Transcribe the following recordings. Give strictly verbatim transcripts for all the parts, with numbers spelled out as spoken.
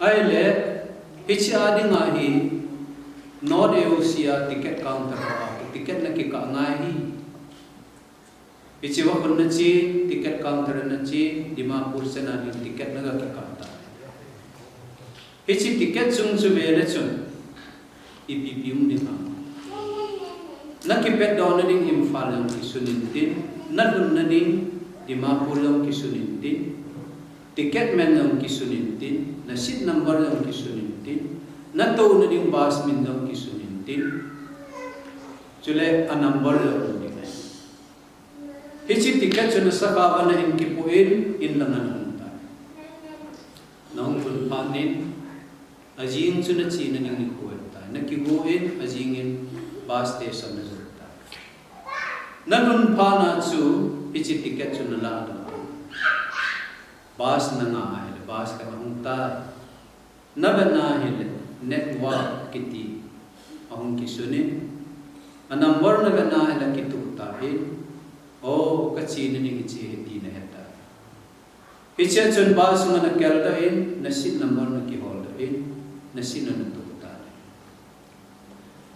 Ahile, hiche a dinga hi North A O C a ticket counter a ticket na kikah ngai hi. Hiche va khun na che, ticket counter na che, Dimapur chan a ding ticket na ga kikah ta. Hiche ticket chung chu ve le chun ipi ipi um ding ham. Na kipet doh na ding Imphal jong kisun intin, na lhun na ding Dimapur jong kisun intin, ticket man jong kisun intin, na seat number jong kisun intin, na tou na ding bus min jong kisun intin. Chule a number jong um ding. Hiche ticket chu na sakha uva na in kipoh in, in langa na hung tai. Na hung lhun phat in, ajing chu na chena ding nikho ahitai. Na kigo in, ajing in bus station na jot tai. Na lhun phat na chu, hiche ticket chu na ladoh. Bus na nga ahile, bus khat ahung tai. Na vet na hile, network kiti ahung kisun in, a number na vet na hile kitoh tan, o, ka chena ding hiche ahi ti na he tai. Hiche a chun bus sunga na kal tan, na seat number na kihol tan, na seat na na tou tan.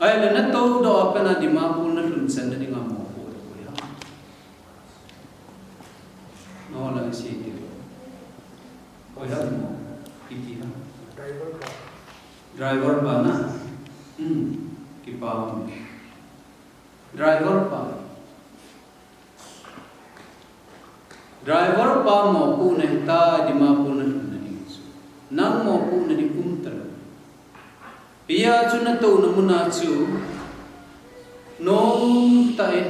Ahile na tou doh a pat na Dimapur na lhun chan na dinga mopo koi ham? Na hol a sei ti. Koi ham mo? Kiti ham? Driver pa. Driver pa na? Hmm. Kipa mo. Driver pa. Driver pa mopohna hita Dimapur na lhun na ding chu. Nang mopohna ding um talou. Hia chu na touna muna chu nomtah in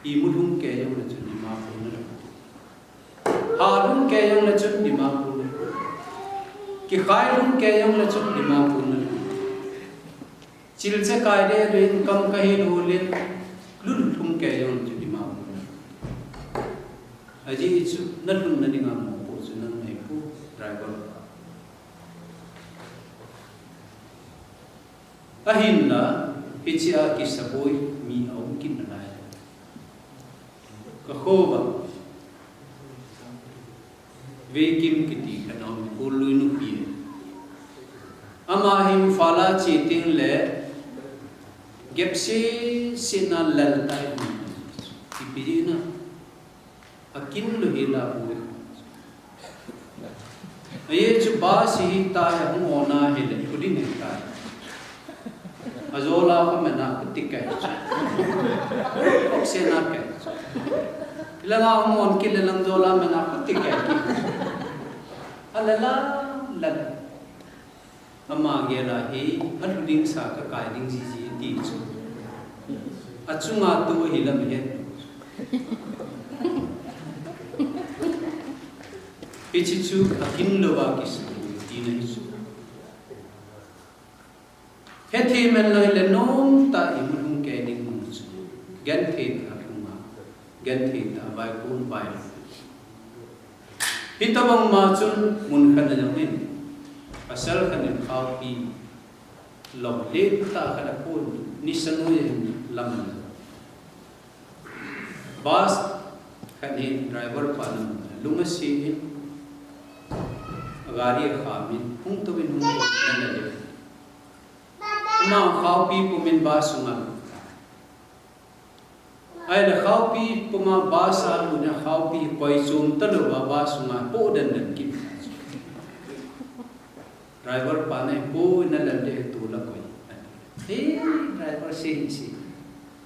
imu lhung kei jongle chun Dimapur na lhun. Ha lhung kei jongle chun Dimapur na lhun. Kikhai lhung kei jongle chun Dimapur na lhun. Chilche kai deh deh in kam kahi lou leh, lhun lhung kei jongle chun Dimapur na lhun. Ajeh chu na lhunna dinga mopo chu nang ahi poi, driver pa. Ahinla, hichea kisaboi mi aum kit nalai. Ka kho uva Veikim kiti khat aum, Kolnoi nupi. Ama hi Imphal a che teng le gep sese na lal tai. Ipi jeh ina? Akin lou hi la boi. Ajeh chu bus hi tai, ahung on a hile, khu ding hi tai. Ajol a kha man a khu ti kai chu. Oxygen a kai chu. Langa hung on kit le lang jol a man a khu ti kai chu. Alala, lala. Ama gel a hi, alhu ding sa ka kai ding jiji ti chu. Achunga tou hi lam het. Hiche chu akin louva kisaboi tina hi chu. Hethem hen lang le nomtah imu lhung kei ding mun chu. Genthei tah lhunga, genthei tah vaikon vai. Hitobang ma chun mun khat na jong in, pasal khat in khaopi lom lentah khat apon, nisa noiya hin lam na. Bus khat hi driver pa na lung ase in, gari akham in, hung touvin, hung touvin, na le. Ama khaopi pumin bus sunga lut tai. Ahile khaopi puma bus a lut na khaopi koi chom talouva bus sunga po den den kit. Driver pa na, "Koi na lal de tu la koi." "He, driver, sei, sei.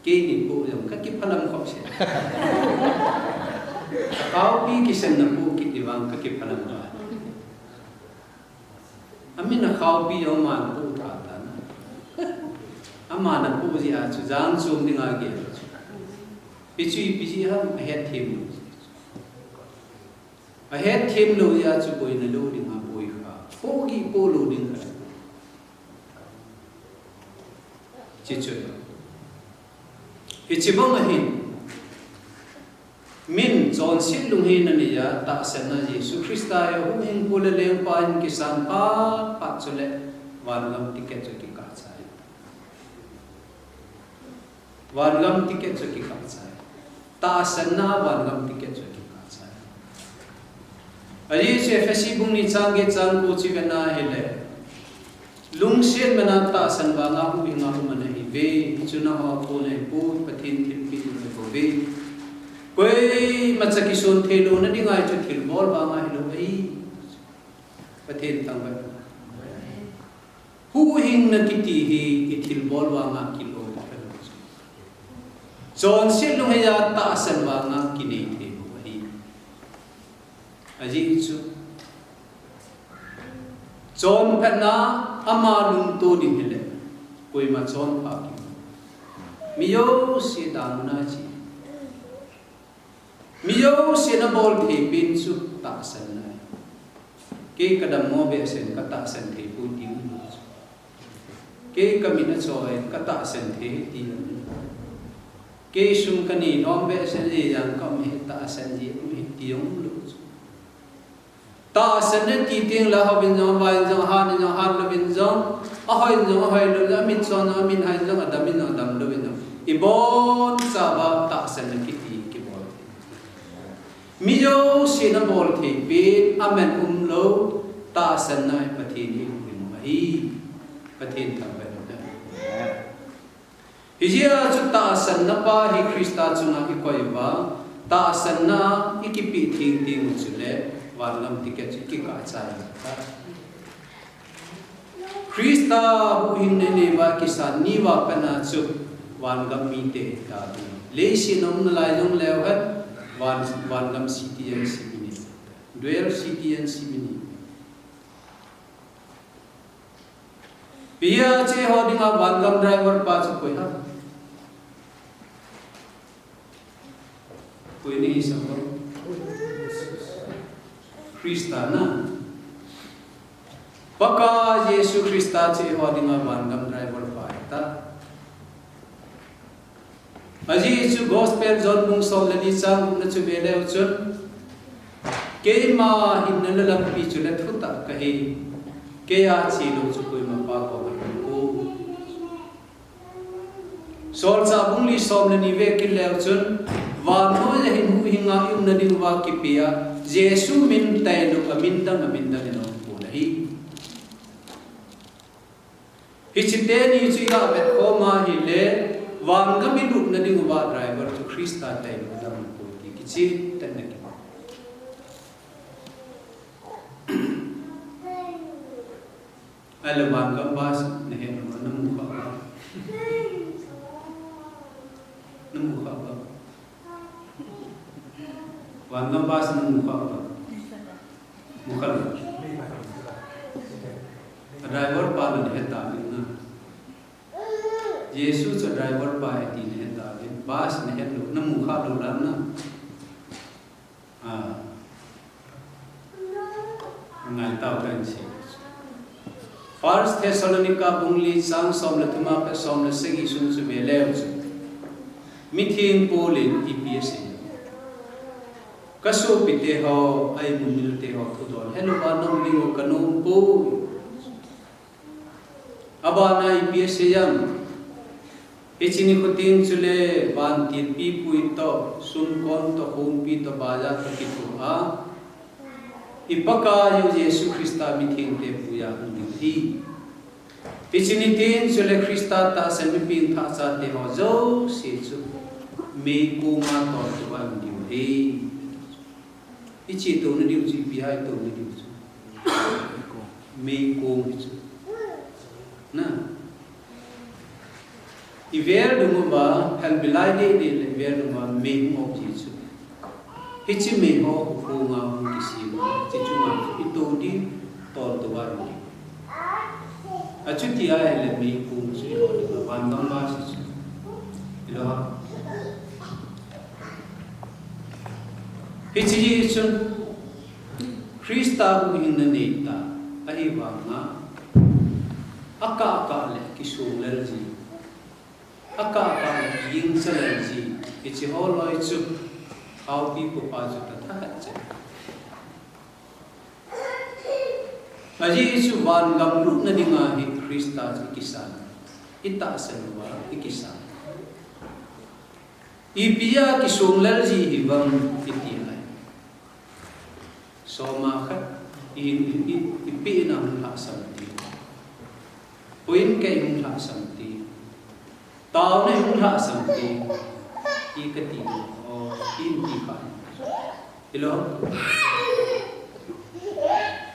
Keini po jong ka kiphalam khop se. Khaopi kisan na po kiti vang ka kiphalam ba." Amin a khaopi jong aman po tha ta na. Aman apo jeh a chu jang chom dinga gel. Hichu ipi jeh ham, ahetthem lou. Ahetthem lou jeh a chu boina lou dinga boi kha. Pohgih poh lou ding kha. Hichu. Hiche bang ahin. Min chonset lunghin anei a, tahsanna Jesu Christa hi huhhingpu le lengpa in kisan phat phat chule vangam ticket chu kikah chai. Vangam ticket chu kikah chai. Tahsanna vangam ticket chu kikah chai. Ajeh chu Ephesi bung ni chang get chang ko chu ivet na hile, lungset mana tahsan vanga huhhinga um ana hiuve, hichu nangho a kon ahipoi, Pathen thilpeh u ahibouve. Koimacha kison thei louna dinga chu thilbol vanga hilou ahi. Pathen thangvah. Huhhingna kiti hi ithilbol vanga kilou ahi. Chonset lungheiya tahsan vanga kinei thei bou ahi. Ajeh chu, chonphatna ama lungto ding hile, koima chonpha kimu. Mi jouse damna ahi. Mi jousen abol thei pen chu tahsanna ahi. Kei kadammo behseh in katahsan thei poi ti umlou chu. Kei kamin acho in katahsan thei ti umlou. Kei sum kanei nom behseh in jong kaum hi tahsan ji um hi ti umlou chu. Tahsan nati teng le, ahouvin jong avai, in jong ahat, in jong ahat louvin jong, ahoi in jong ahoi lou, amin chon jong amin hai, in jong adam in jong adam louvin jong, ibonchauva tahsanna kiti kibol. Mi jousen abol thei pen, aman umlou tahsanna hi Pathen in eihuhhing u ahi. Pathen thangvah in. Hijeh a chu tahsanna pa hi Christa chunga ikoi uva, tahsanna ikipeh theng teng u chule vangam ticket chu ikikah chai u ahi. Christa huhhingna inei uva kisan ni uva pat a chu vangam mite hita ding. Leiset a um nalai jong leu hen, van, vangam citizenship inei. Dual citizenship inei. Ipi jeh a chu eiho dinga vangam driver pa chu koi ham? Koi nahi sah ham? Christa na. Pakai Jesu Christa chu eiho dinga vangam driver pa ahitai. Ajeh chu Gospel John bung som le ni chang gup na chu ive leu chun, keima hinna le lampi chule thutah kahi, keija chelou chu koima Pa koma hung poi. Solchah bung li som le ni ive kit leu chun, vannoi a hin huhhinga i-umna diuva kipea, Jesu min tailou a min dang a min dang in ahung pon ahi. Hiche teni chu iga vet khom ahile, vangam ilutna diuva driver chu Christa tailou dang poi ti kichen tah in akimu. Ahile vangam bus nahet nom a, namu kha uva? Namu kha uva? Vangam bus namu kha uva? Mu kha lou. A driver pa nahet tauvin na. Jesu chu driver pa ahi ti nahet tauvin. Bus nahet lou, namu kha lou lang na. Ah. Ngai tau tan si. First Thessalonica bung li chang som le thum a pat som le sagi sung chu ive leu chun, mitheng Paul in ipi asei? Kasopite ho, a-imumil te ho thudol helouva naum diu kanom poi. Abana ipi asei em? Hiche nikho teng chule vantil pipui toh, sumkon toh, khompi toh, baja toh kithoa, i Pakaiyu Jesu Christa mithengte puiya hung ding ahi. Hiche ni teng chule Christa tahsan mipeng thah chate ho jouse chu meikonga toltouva hung diu ahi. Iche touna diu chu ipi ham itouna diu chu? Meikong hi chu. Na. Ivel dunguva, phalbi lai deh deh le ivel dunguva mei hung op ji chu. Hiche mei ho konga hung kisem, hiche chunga chu itou ding, toltouva hung ding. Achuti ahile meikong chu iho ding, vangam bus chu. Hilou ham? Hiche hi chun Christa huhhingna neita, ahivanga akah kah le kisong lel ji, akah kah le gingcha lel ji, hiche ho loi chu haopi pupa chu tatha khat cheh. Ajeh chu vangam lutna dinga hi Christa chu ikisan, itahsan uva ikisan. Ipi a kisong lel ji hivang iti ahi. Soma khat, i, i, i, ipi ina hung lhahsam ti. Puin kei hung lhahsam ti. Taona hung lhahsam ti. I kati. O, in ti kha. Hello?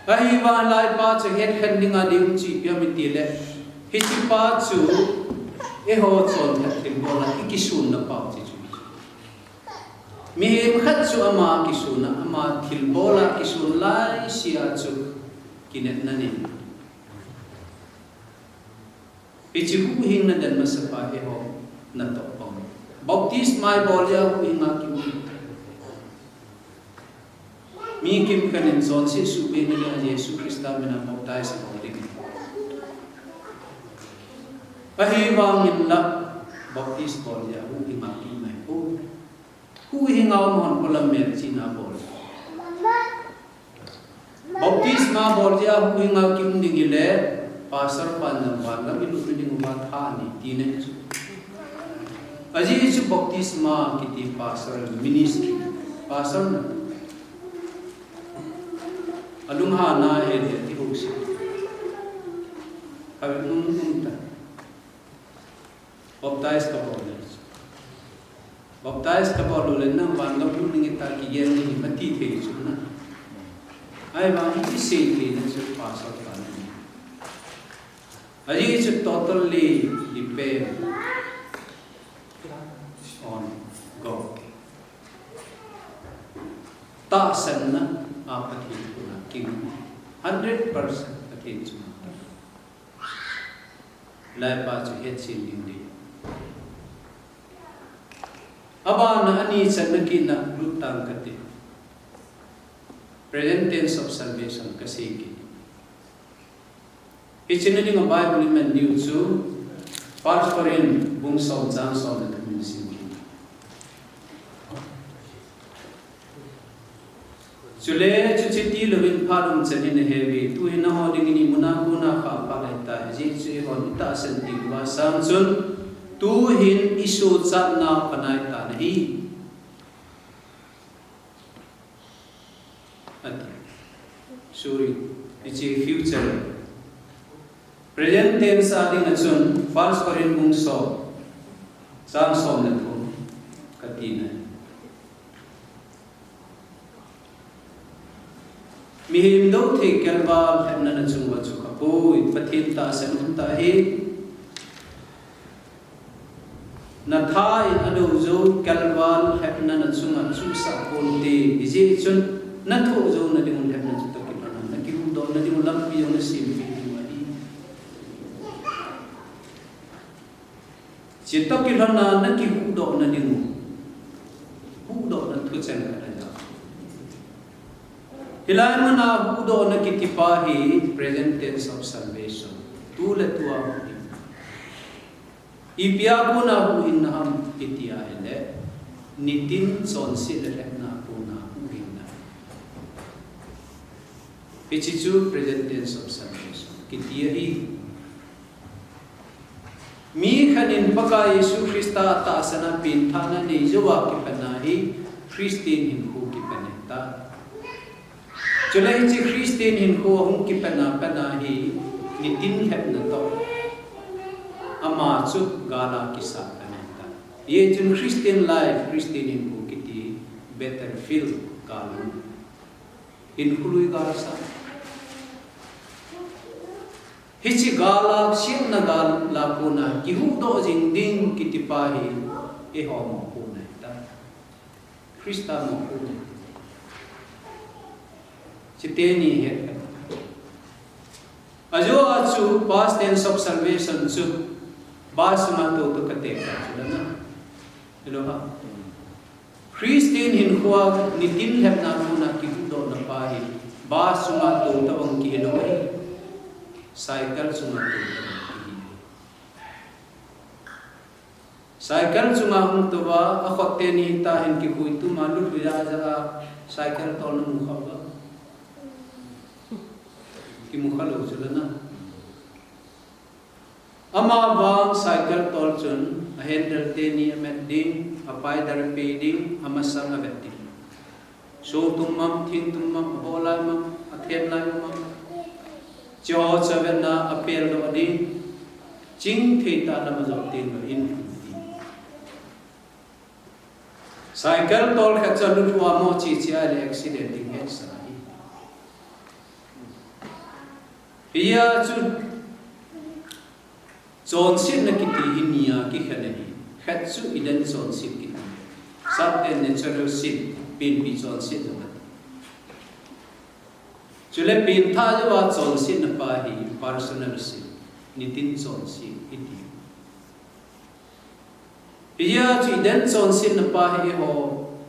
Ahivang laipa chu hetkhen dinga ding chi piam iti le. Hiche pa chu eiho chonphat thilbol a ikisunna pa chu chu. Mihem khat chu ama kisunna, ama thilbol a kisun laisea chu kinepna nei. Hiche huhhingna den masapa eiho natoh pang. Baptisma ibol a huhhinga kium. Mi kimkhat in chonse suhbena dia Jesu Christa mina baptize bol ding. Ahivangin la baptize bol a huhhinga kium ahi. Huhhinga um hon polam melchihna bol. Baptisma bol a huhhinga kium ding hile, pastor pan jong van lam ilut ding uva tha anei tina chu. Ajeh chu baptisma kiti pastor ministry, pastor na. Alunghanna he dia ti ho si. Khavi nung nung ta. Baptize kabol le. Baptize kabol le nang van lam lut ding ta kigel ni mati thei chu na. Ahivang hiche sei theina chu pastor pan na. Ajeh chu totally depend on God. Tahsanna a Pathen koma kium. Hundred percent Pathen chunga. Laipa chu hetchen ding ding. Abana ani channa kit na lut tang kate. Present tense of salvation kasei kit. Hiche na dinga Bible iman diu chu First Corinth bung som chang som le thum in sim kit. Chule chuche tilouvin phat umchan in ahe uve, tuhin nangho dingin imuna kona khah pha ahitai, ajeh chu eihon itahsan diuva sang chun tuhin isochatnau pha nai tan ahi. Ati. Sorry, hiche future. Present tense a dinga chun First Corinth bung som, chang som le thum kati nai. Mihem dou thei kelval lhepna na chung uva chu khapoi, Pathen tahsan um tah ahi. Na tha in adou jou kelval lhepna na chunga chusah ponte, hijeh chun na thoh jouna dingu lhepna chutoh kilhona na kihuhdohna dingu lampi jong na sempeh diu ahi. Chutoh kilhona na kihuhdohna dingu, huhdohna thucheng khat ahi. Hilai muna huhdohna kiti pa hi present tense of salvation. Tu le tua huhhing. Ipi a kona huhhingna ham kiti ahile, nitin chonset le lhepna a kona huhhingna. Hiche chu present tense of salvation kiti ahi. Mi khat in Pakai Jesu Christa tahsan a penthahna nei jouva kipatna hi Christian hinkho kipat ahitai. Chule hiche Christian hinkho ahung kipatna patna hi nitin lhepna toh ama chu gal a kisat ahitai. Hijeh chun Christian life, Christian hinkho kiti battlefield gal a hinkho lui gal sa. Hiche gal a, siatna gal a kona kihuhdoh jing ding kiti pa hi eiho mopohna ahitai. Christa mopohna ahitai. Chuti ni het. Ajo a chu past tense of salvation chu bus sunga toutou kate kha chu lana. Hello ha. Christian hinkho a nitin lhepna kona kihuhdohna pa hi bus sunga toutou bang kihi lou ahi. Cycle sunga toutou bang kihi. Cycle chunga hung touva, akhut teni tahin kikhui tuma lut uva ja a cycle tol namu kha uva. Kimu kha lou chu lana. Ama vang cycle tol chun, a handle teni amet ding, a paidal pe ding, amasang avet ding. Songtum mam, thingtum mam, abolai mam, athenlai mam. Chuho chu avetna apel doh ding. Chingthei tah lam ajot teng lou in ahi. Cycle tol khat chu alut uva mo chi chi a le accident ding hetsa ahi. Hia chu chonsetna kiti hi nia kikhen ahi. Khat chu Eden chonset kiti. Satan natural sin, penpi chonsetna kati. Chule pengthah jouva chonsetna pa hi personal sin, nitin chonset kiti. Hia chu Eden chonsetna pa hi eiho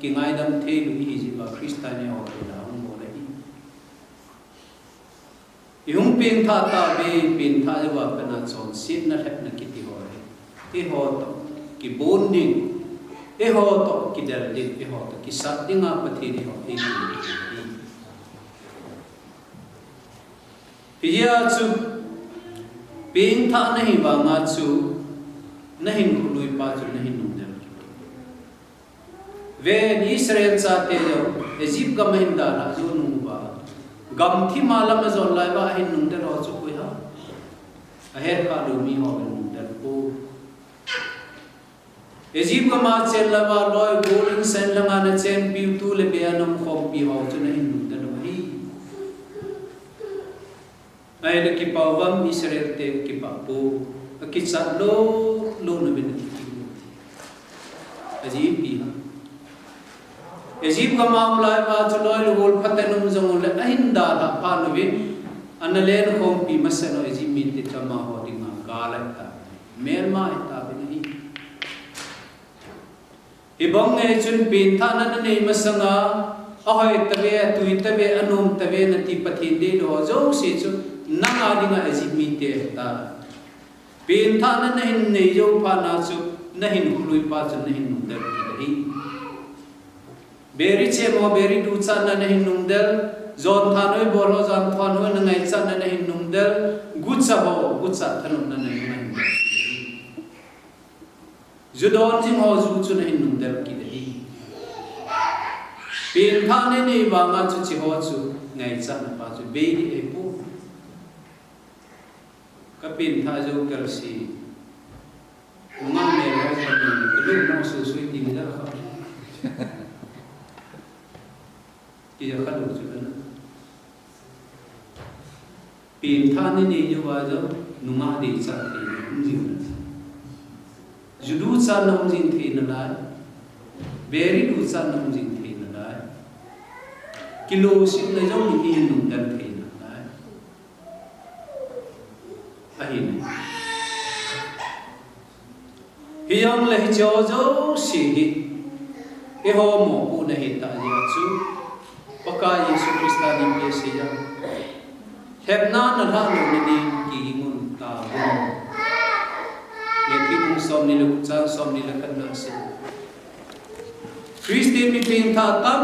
kingaidam thei lou ihi jeh uva Christa in eiho toh ahung bol ahi. Ihung pengthah tave, pengthah jouva pat a chonsetna lhepna kiti ho hi eiho toh kibon ding, eiho toh kidel ding, eiho toh kisat dinga Pathen in eiho eipui ahi. Hijeh a chu pengthah nahi vanga chu nahin khului pa chu nahin nungdel. Ven, Israel chate jong Egypt gam ahin dalhah jou nung uva, gamthip a lam ajot lai uva ahin nungdel ho chu koi ham? Ahet khah lou mi ho ahin nungdel poi. Egypt gam a chen louva loi gol in sen langa na chenpiu tu le be a na umkhompi ho chu nahin nungdel u ahi. Ahile kipah uvem? Israel te kipah poi. Akichat lou lou nauvin ati. Ajeh ipi ham? Egypt gam a um lai uva chu loi le gol phaten um jong ule ahin dalhah phat uvin, ana lenkhompi masa nau Egypt mite chu amaho dinga gal ahi tai, melma ahi tauvin ahi. Hibang ngei chun pengthahna nanei masanga, ahoi tave, atui tave, anom tave nati Pathen deilou ho jouse chu nanga dinga Egypt mite ahitai. Pengthahna nahin nei jou phat na chu nahin khului pa chu nahin nungdel kit ahi. Beri chem ho beri duchatna nahin nungdel, jon thanhoi bol ho jon thanhoi na ngaichatna nahin nungdel, gucha ho gucha thanopna nahin nungdel. Ju don jing ho ju chu nahin nungdel kit ahi. Pengthah nanei vanga chu hiche ho chu ngaichatna pa chu bei ding ahipoi. Ka pengthah jou kelse. Nungah mel ho ka nung, ka lung nung sui sui ti ni da kha. Ti ja kha lou chu na. Pengthah nanei jouva jong nungah deichat theina um jing nalai. Ju duchatna um jing thei nalai. Beri duchatna um jing thei nalai. Kilungsetna jong ihin nungdel thei nalai. Ahin. Hijongle hiche ho jouse hi eiho mopohna ahitah jeh a chu Pakai Jesu Christa in ipi asei ham? Lhepna nalhah louna ding kiging un tauvin. Matthew bung somni le gup chang somni le khat na asei. Christian mi pengthah tam